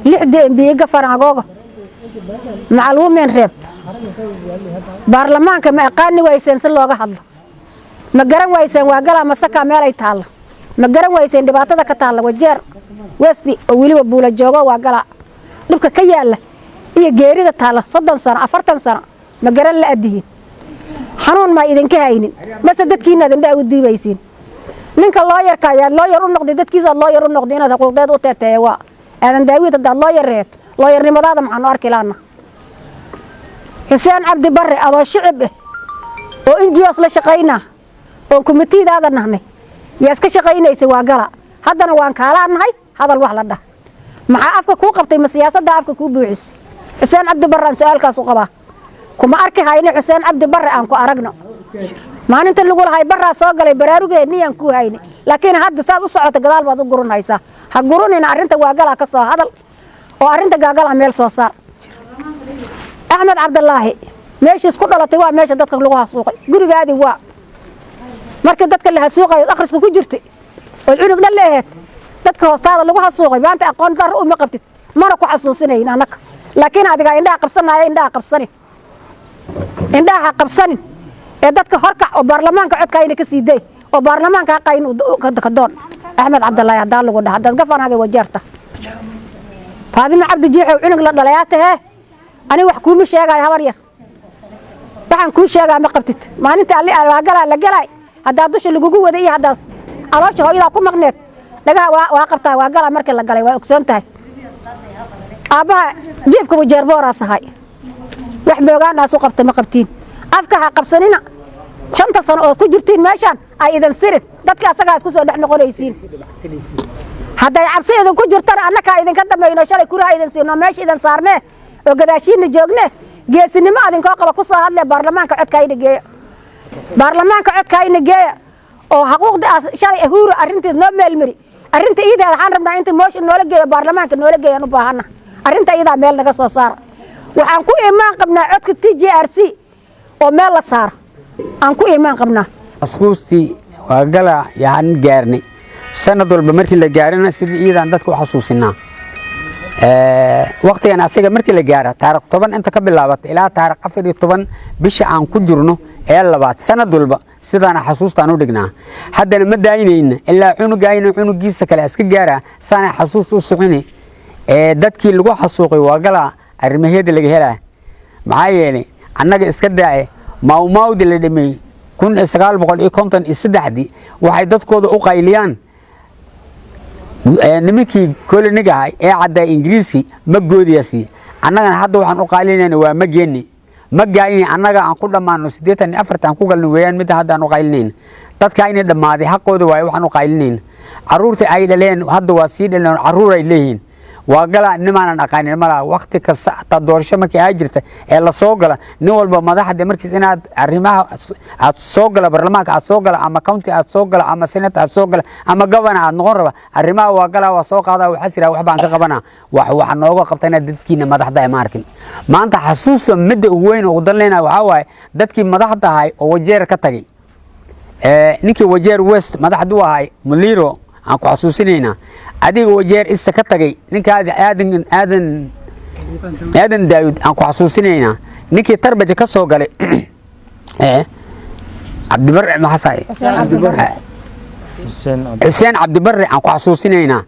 Lixda MP gafanagooga macal women rep baarlamaanka ma aqaani wayseen si looga hadlo? Ma garan wayseen waa galaa masaka meelay taalla? Ma garan wayseen dhibaatada ka taalla Wajeer West oo weliba Buula joogo? Waa galaa dhibka ka yaalla iyo geerida taalla 30 sano, 40 sano, ma garan la adihiin? Xanuun maa idinka haynin mase dadkiinaad indhaha u duubaysiin? Ninka looyarka ayaad lawyer u noqday, dadkiisaad lawyer u noqday inaad xuquuqdeed u teeteeya. Waa Aadan Daawiid, haddaad lawyer reed, lawyernimadaada maxaanu arki laana? Xuseen Cabdi Barre, adoo shicib ah oo NGOs la shaqaynaa oon committeedaada nahnay, yaa iska shaqaynaysa waa gala. Haddana waan kaalaa nahay. Hadal wax la dhah, maxaa afka kuu qabtay? Ma siyaasadda afka kuu buuxisay? Xuseen Cabdi Barre aan su-aalkaas u qabaa. Kuma arki hayne, Xuseen Cabdi Barre, aan ku aragno. Maalinta lagu lahay barraa soo galay baraarugeeniyaan kuu hayne, laakiin hadda saad u socoto gadaal baad u guran haysaa. Ha gurunina. Arrinta waagalaa ka soo hadal oo arrinta gaagalaa meel soo saar. Axmed Cabdilaahi, meeshiis ku dhalatay waa meesha dadka lagu hasuuqay. Gurigaadii waa markii dadka la hasuuqayo ood akhriska ku jirtay ood cunug dhan leeheed, dadka hoostaada lagu hasuuqay. Maanta aqoon darro uma qabtid, mana ku xasuusinayn annaga, laakiin adigaa indhaha qabsanaya. Indhaha qabsanin, indhaha ha qabsanin ee dadka horkac oo baarlamaanka codkaayna ka sii day oo baarlamaanka haqayn ka doon. Axmed Cabdilaahi, haddaa lagu dhaha haddaad gafanaaga Wajeerta. Faadimo Cabdi Jiixow, cunug la dhalayaa tahee, aniga wax kuuma sheegaayo. Habar yar, waxaan kuu sheegaa ma qabtid. Maalinta alli waagalaa la galaay, haddaa dusha lagugu waday iyo haddaas caloosha hooyadaa ku maqneed, dhagaha waa qabtaa. Waa galaa markii la galay, waa ogsoon tahay. Aabbaha jiifka Wajeer booraas ahay. Wax boogaanaas u qabta ma qabtiin. Afka ha qabsanina. 5ta sano ood ku jirtiin meeshaan ay idin sirin dadka asagaa isku soo dhex noqonaysiin. Hadday cabsi idinku jirtana, annakaa idinka dambayno. Shalay kuraha idin siino, meesha idin saarnee oo gadaashiinna joogne. Geesinimo adinkoo qaba ku soo hadle. Baarlamaanka codkaayna geeya, baarlamaanka codkaayna geeya oo xaquuqda aas shalay Ahuuru arrintiis noo meelmari. Arrinta iideeda waxaan rabnaa inta motion noola geeyo, baarlamaanka noola geeyaan u baahana. Arrinta iyadaa meel naga soo saara. Waxaan ku imaan qabnaa codka TJRC oo meel la saaro aan ku imaan qabnaa. Xasuustii waa gala yaan gaarnay. Sanad walba markii la gaarina sidii iidaan dadka u xasuusinaa. Waqtigan asaga markii la gaara, taarikh 10 inta ka bilaabata ilaa taarikh 14 bisha aan ku jirno ee labaad, sanad walba sidaana xasuustaan u dhignaa. Haddana ma daayinayna ilaa cunugayna cunugiisa kale iska gaara saana xasuus u soconi. Ee dadkii lagu xasuuqay waa gala arrimaheeda laga helaa. Maxaa yeelay, annaga iska daaye, Maawmaawdi la dhameeyey 1953-dii waxay dadkooda u qayliyaan nimankii koloniga ahay ee caddaa Ingiriiski ma goodiyaasi. Annagana hadda waxaan u qaylinayna waa ma geeni ma gaayni annaga aan ku dhammaano 84-ta aan ku galno weeyaan. Midda hadda aan u qaylinayna, dadka inay dhammaaday xaqooda waaye waxaan u qaylinayna. Carruurta ay dhaleen hadda waa sii dhaleen, carruur ay leeyihiin. Waa gala nimaanan aqaanin malaha. Wakti kasta, hataa doorasho markii ay jirta ee la soo gala, nin walba madaxda markiis inaad arrimaha aad soo gala, baarlamaanka aad soo gala ama county aad soo gala ama senate aad soo gala ama governor aad noqon raba, arrimaha waa gala waa soo qaada. Waxaa jira wax baan ka qabanaa, wax waxa nooga qabtana dadkiina madaxda ma arkin. Maanta xasuusta midda ugu weyn oo ugu dan leenahay waxaa waaye dadkii madaxda ahay oo Wajeer ka tagay. Ninkii Wajeer West madaxdu ahay, Muliro, aan ku xasuusinaynaa. Adiga Wajeer East ka tagay, ninkaadi Aadan Daawud aan ku xasuusinaynaa. Ninkii Tarbaja ka soo galay, Cabdibarre maxasaay, Xuseen Cabdibarre aan ku xasuusinaynaa.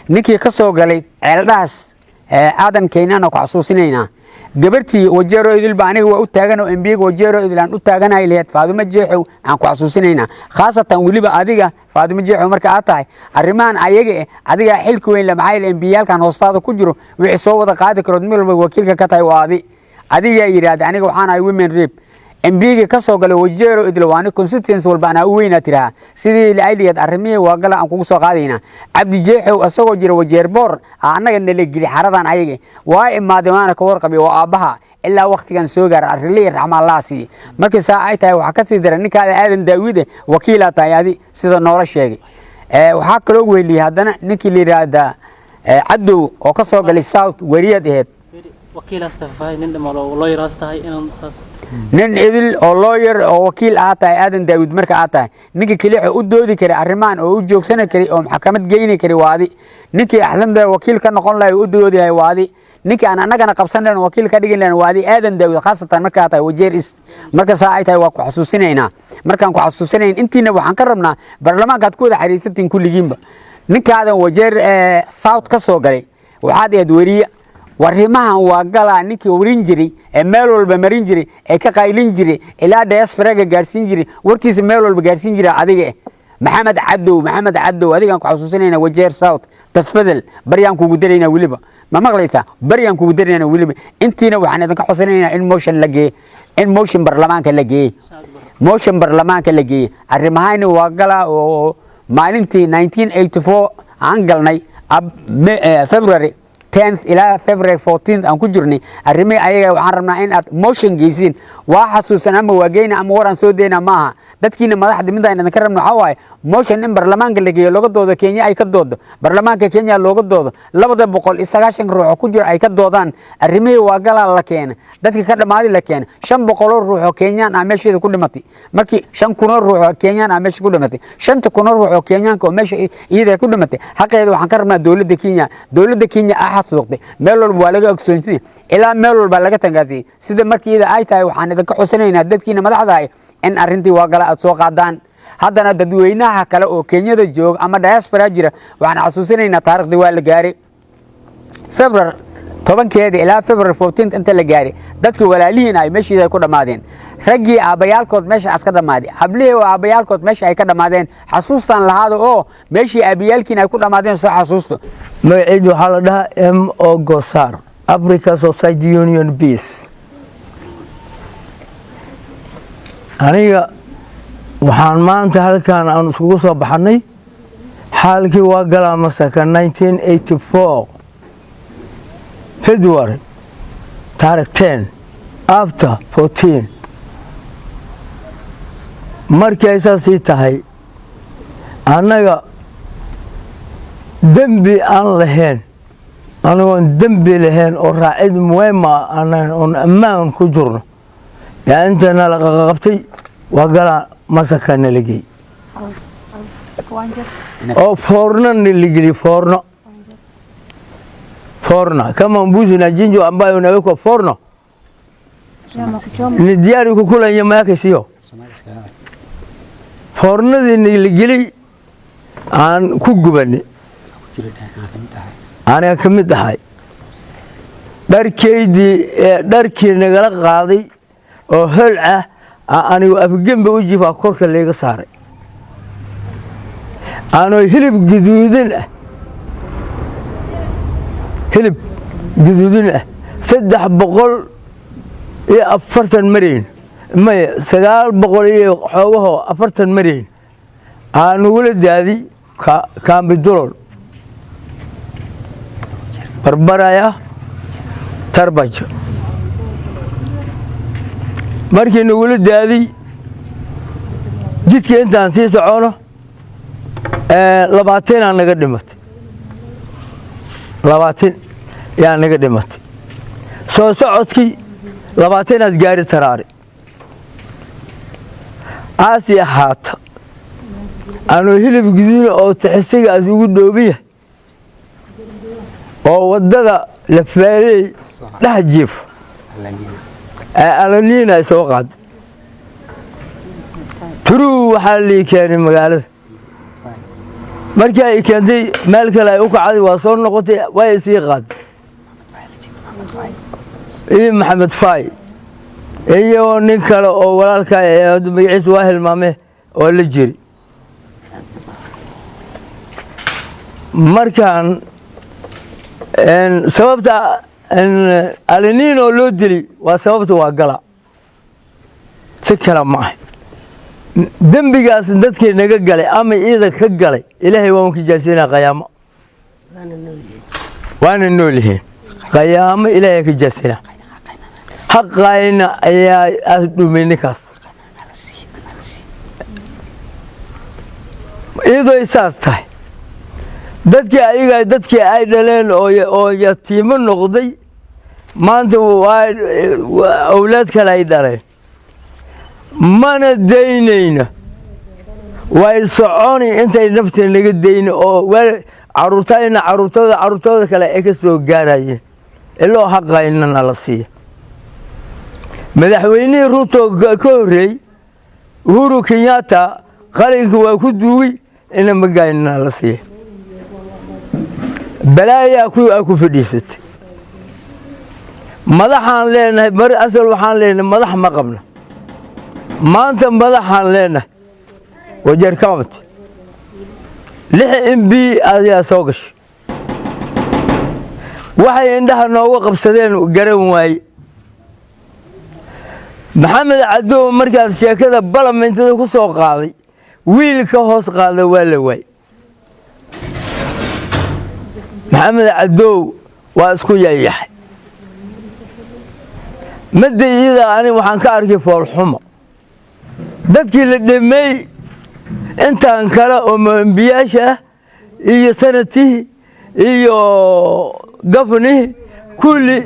Ninkii ka soo galay Ceeldhaas, Aadan Keynaan aan ku xasuusinaynaa. Gabartii Wajeero idilba aniga waa u taagan oo MP-ga Wajeero idil aan u taaganahay laheyd, Faadumo Jeexow, aan ku xasuusinaynaa. Khaasatan weliba adiga, Faadumo Jeexow, marka aad tahay arrimahan ayaga eh adigaa xilka weyn le. Maxaa yeele, MP-yaalkan hoostaada ku jiro wixii soo wada qaadi karood mid walba wakiilka ka tahay waa adi. Adigaa yidhaahda aniga waxaan ahay women rep. MP-ga ka soo galay Wajeero idil waani constituency walba anaa u weynaa tiraha. Sidii laayligeed arrimihii waa gala aan kugu soo qaadaynaa. Cabdi Jeexow isagoo jira Wajeer boor annaga nala geli xaradan ayaga waa imaadeen, waana ka warqabay. Waa aabbaha ilaa waktigan soo gaara arrile raxma Allah siiye. Markii saa ay tahay, waxaa kasii dara ninkaada Aadan Daawide wakiilaa tahay adi sida noola sheegay. Waxaa kaloo weheliyey haddana ninkii la yidhaahdaa Cadow oo ka soo galay South, wariyad aheyd. Wakiilaas tahay, nin dhamaalo lawyeraas tahay inaan saas. Nin idil oo lawyer oo wakiil aad tahay, Aadan Daawud, marka aad tahay ninka keliya u doodi kara arrimahan oo u joogsani kari oo maxkamad geyni kari waadi. Ninkii axlamda wakiil ka noqon lahay, u doodi lahay waadi. Ninkii aan annagana qabsan lahayn, wakiil ka dhigin lahayn waadi, Aadan Daawud, khaasatan markaa tahay Wajeer East. Marka saa ay tahay, waa ku xasuusinaynaa. Markaan ku xasuusinayn, intiina waxaan ka rabnaa baarlamaankaad ku wada xariisantiin kulligiinba. Ninkaadan Wajeer South ka soo galay, waxaad ahayd weriye. Warimahan waa galaa ninkii warin jiray ee meel walba marin jiray ee ka qaylin jiray, ilaa diasporaga gaarsiin jiray, warkiisa meel walba gaarsiin jiray adiga eh. Maxamed Cadow, Maxamed Cadow, adigaan ku xasuusinayna Wajeer South. Tafadal, baryaan kugu daraynaa weliba. Ma maqlaysaa? Baryaan kugu daraynaa weliba. Intiina waxaan idinka xusinaynaa in motion la geeye, in motion baarlamaanka la geeye, motion baarlamaanka la geeye. Arrimahayni waa galaa oo maalintii 1984 aan galnay, February 10th ilaa February 14th aan ku jirnay arrimihii ayaga. Waxaan rabnaa in aad motion geysiin. Waa xasuusan ama waa geyna ama waraan soo deyna maaha. Dadkiina madaxda, midaan idinka rabno waxaa waaye motion in baarlamaanka la geeyo, looga doodo, Kenya ay ka doodo, baarlamaanka Kenya looga doodo, 290 ruux oo ku jira ay ka doodaan arrimihii waa galaa la keena, dadka ka dhammaaday la keena. 500 ruux oo Kenyaan ah meesheeda ku dhimatay. Markii 5,000 ruux oo Kenyaan ah meesha ku dhimatay, 5,000 ruux oo Kenyaanka oo meesha iyada ku dhimatay, xaqeeda waxaan ka rabnaa dowladda Kenya. Dowladda Kenya ah xasuuqday, meel walba waa laga ogsoonsiiyey, ilaa meel walba laga tangaasiyey. Sida markii iyada ay tahay, waxaan idinka xusinaynaa dadkiina madaxda ah in arrintii waa gala aad soo qaadaan. Haddana dadweynaha kale oo Kenyada jooga ama diaspora jira, waxaan xasuusinaynaa taariikhdii waa la gaaray, February 10-keeda ilaa February 14 inta la gaaray. Dadkii walaalihiin ay meeshiida ay ku dhammaadeen, raggii aabbayaalkood meesha as ka dhammaaday, hablihii oo aabbayaalkood meesha ay ka dhammaadeen, xasuustaan lahaada oo meeshii aabbayaalkiin ay ku dhammaadeen soo xasuusto. Magaciidu waxaa la dhahaa M O Gosar, Africa Society Union Peace. Aniga waxaan maanta halkan aan iskugu soo baxannay xaalkii waa galaa masaka 1984 February taarikh 10 after 14. Markii ay saasii tahay, annaga dembi aan lahayn, anagoon dembi lahayn oo raacid muweyma aanan oon ammaan ku jirno, yaa intana la qaqabtay, waa galaa masaka nala gey oo foorno nala geliy. Foorno, foorna kama mbuzi na jinjo ambayo unawekwa forno ni diyaari kukula nyama yake, sio foornadii nala gelay aan ku gubanay. Aniga ka mid ahay, dharkaydii ee dharkii nagala qaaday oo hol ah, anigu afgemba u jiifaa korka layga saaray, anoo hilib guduudan ah, hilib guduudan ah, 340 marayn, maya, 900 iyo xoogahoo 40 marayn, aa nagula daadi kaambidulol barbaraya tarbajo. Markii nagula daadiy jidka intaan sii socono, 20-aa naga dhimatay, 20 yaa naga dhimatay. Soo socodkii 20-aas gaari taraari aasi ahaata, anuu hilib guduuna oo taxisigaas ugu dhooban yahay oo waddada lafaaley dhex jiifo ee alaniina ay soo qaaday turuu. Waxaa lii keenay magaalada. Markii ay keentay, meel kale ay u kacday, waa soo noqotay, way isii qaaday iyo Maxamed Faay iyo nin kale oo walaalka magaciisa waa hilmaame oo la jiri. Markaan sababta aliniinoo loo dili waa sababta waa gala, si kale ma ah. Dembigaas dadkii naga galay ama iida ka galay, Ilaahay waan ka jaasinaa qayaamo, waana nool yihiin. Qayaamo Ilaahay ka jaasinaa, xaqayna ayaa aas dhumay ninkaas. Iyadoo saas tahay, dadkii ayaga dadkii ay dhaleen oo yatiimo noqday maanta, waa awlaad kale ay dhaleen. Mana daynayna, way soconi intay nafta naga dayni oo caruurtayna, caruurtooda, caruurtooda kale ay ka soo gaarayeen iloo xaqaynana la siiya. Madaxweynihii Ruto ka horreey, Uhuru Kenyatta, qalinka waa ku duugay ina magaynana la siiya. Balaayaa ku fadhiisatay. Madaxaan leenahay mar asal waxaan leenahay madax ma qabna. Maanta madaxaan leenahay. Wajeer County 6 MP ayaa soo gashay. Waxay indhaha nooga qabsadeen garan waaye. Maxamed Cadow markaas sheekada balamentada ku soo qaaday, wiil ka hoos qaada waa la waay. Maxamed Cadow waa isku yayaxay madda iyada. Ani waxaan ka arkay foolxumo dadkii la dhameey intaan kale oo MPyaasha ah iyo senatihii iyo governorihii, kulli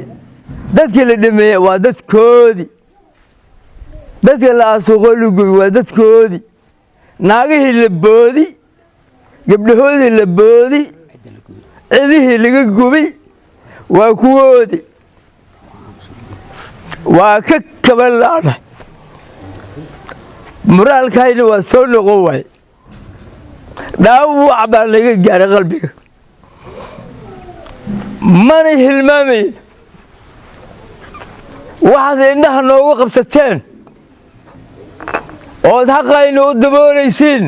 dadkii la dhameeyey waa dadkoodii. Dadka la asuuqoo la gubi waa dadkoodii. Naagihii la boodi, gabdhahoodii la boodi, cidihii laga gubay waa kuwoodii. Waa ka kaban laanahay, muraalkayna waa soo noqon waaye. Dhaawac baa laga gaaray qalbiga, mana hilmaamayn waxaad indhaha noogu qabsateen ood xaqayna u daboolaysiin.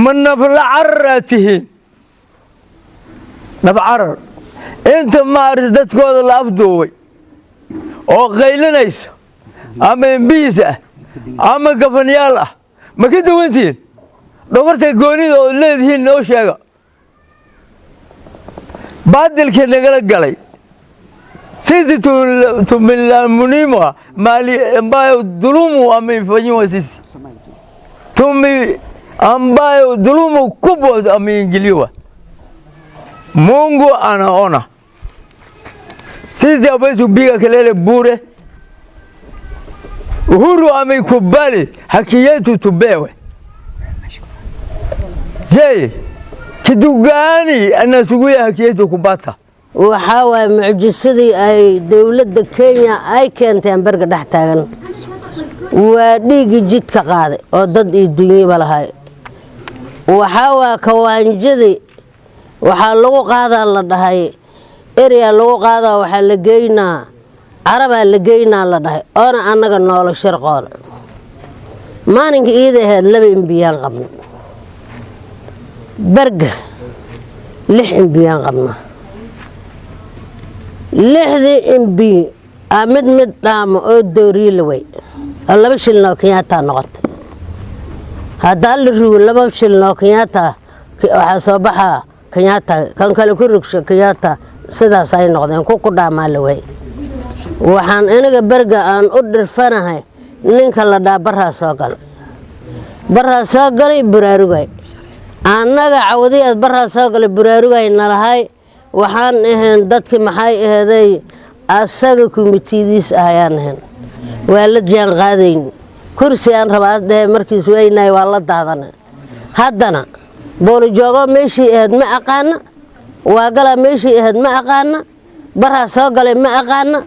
Ma nafla cararaa tihiin? Naf carar inta maarata dadkooda la afduubay oo qaylinaysa ama MPs ah ama governoryaal ah, ma ka duwantihiin? Dhogorta goonida ood leedihiin noo sheega. Baadilkii nagala galay, sisi tumelalamiwa mali ambayo dhulumu amefanyiwa sisi tumi ambayo dhulumu kubwa ameingiliwa. Mungu anaona. Sisi hawezi kupiga kelele bure. Uhuru amekubali haki yetu tupewe. Je, kitu gani anasuguya haki yetu kupata? Waxaa waaye mucjisadii ay dowladda Kenya ay keenteen Berga dhex taagan waa dhiiggii jidka qaaday oo dad iyo dunyaba lahay. Waxaa waa kawaanjadii waxaa lagu qaadaa la dhahay eryaa lagu qaadaa, waxaa la geynaa Carabaa la geynaa la dhahay, oona annaga noolo shirqoole. Maalinka iida ahayd 2 MPyaan qabna, Berga 6 MPyaan qabnaa. 6dii MP aa mid mid dhaamo oo dooriye la way oo 2 shilin oo Kenyatta noqotay. Haddaa la rugo 2 shilin oo Kenyatta, waxaa soo baxaa Kenyatta kan kale ku rugsho Kenyatta. Sidaas ay noqdeen ku dhaamaa la way. Waxaan aniga Berga aan u dhirfanahay ninka la dhaa Baraa soo galay. Baraa soo galay buraarugay, annaga cawdiyaad Baraa soo galay buraarugay nalahay. Waxaan ahayn dadkii maxay aheeday asaga kumitidiis ahayaan ahayn, waa la jaan qaadayn. Kursi aan rabaa dhehe markiis weynay waa la daadana. Haddana Boolijoogo meeshii ahayd ma aqaana, Waagalaa meeshii ahayd ma aqaana, Baraa soo galay ma aqaana.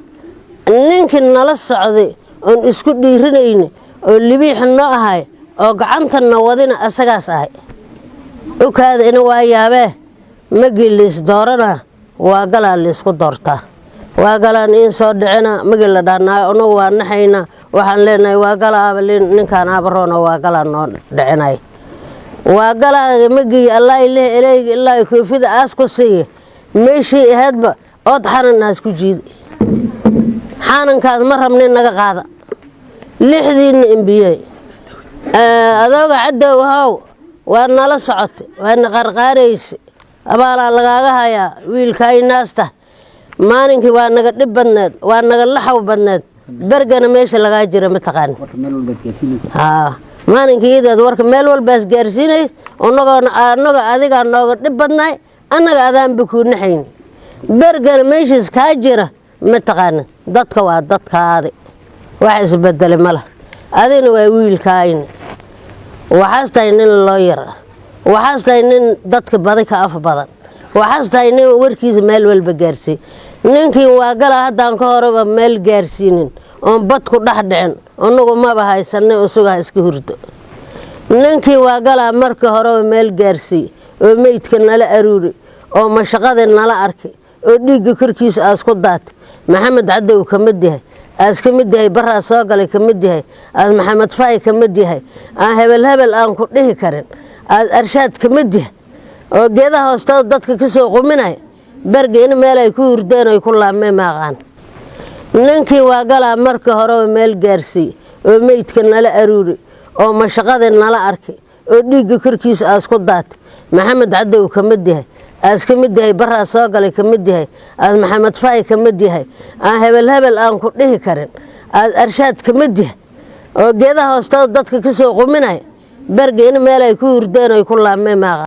Ninkii nala socday oon isku dhiirinayni oo libiix noo ahay oo gacantana wadina asagaas ahay. Ukaada ina waa yaabee, magii liis doorana waa galaa liisku doortaa, waa galaan iin soo dhicina. Magi la dhahnaa unagu waa naxayna, waxaan leenahay waa galaaba ninkaan aabaroona waa galaa noo dhicinay. Waa galaaga magii Allah ileh eleyga ilaa koofida aas ku siiya meeshii ahaydba ood xanan aas ku jiiday. Xaanankaas ma rabnin, naga qaada 6diinna MPye. Adooga Cadow how waa nala socotay, waana qarqaaraysa, abaalaa lagaaga hayaa wiilkaay naasta. Maalinkii waa naga dhib badneed, waa naga laxaw badneed. Bergana meesha lagaa jira ma taqaani. Haa, maalinkii iideed warka meel walbaas gaarsiinay. Unagoona annaga adigaa nooga dhib badnaay, annaga adaanba kuu naxayn. Bergana meeshiis kaa jira ma taqaani. Dadka waa dadkaadi, wax isbedelay ma lah. Adina waa wiilkaayni. Waxaas tahay nin looyar ah, waxaas tahay nin dadka badi ka af badan, waxaas tahay nin warkiisa meel walba gaarsiiy. Ninkii waa gala haddaan ka horeba meel gaarsiinin oon bad ku dhex dhicin, unagu maba haysanay, usuga ha iska hurdo. Ninkii waa galaa markii horeba meel gaarsiiy oo meydka nala aruuri oo mashaqadii nala arkay oo dhiigga korkiisa aas ku daatay. Maxamed Cadow ka mid yahay, aas ka mid yahay, Baraa soo galay ka mid yahay, aas Maxamed Faay ka mid yahay, aan hebel hebel aan ku dhihi karin, aas Arshaad ka mid yahay oo geedaha hoostooda dadka ka soo quminaya berga in meel ay ku hurdeen ay ku laabmeen maaqaan. Ninkii waa galaa markii horeba meel gaarsiiy oo meydka nala aruuri oo mashaqadii nala arkay oo dhiigga korkiisa aas ku daatay. Maxamed Cadow ka mid yahay, aas ka mid yahay, Baraa soo galay ka mid yahay, aas Maxamed Faay ka mid yahay, aan hebel hebel aan ku dhihi karin, aas Arshaad ka mid yahay oo geedaha hoostooda dadka ka soo quminaya berga in meel ay ku hurdeen ay ku laabmeen maaqaan.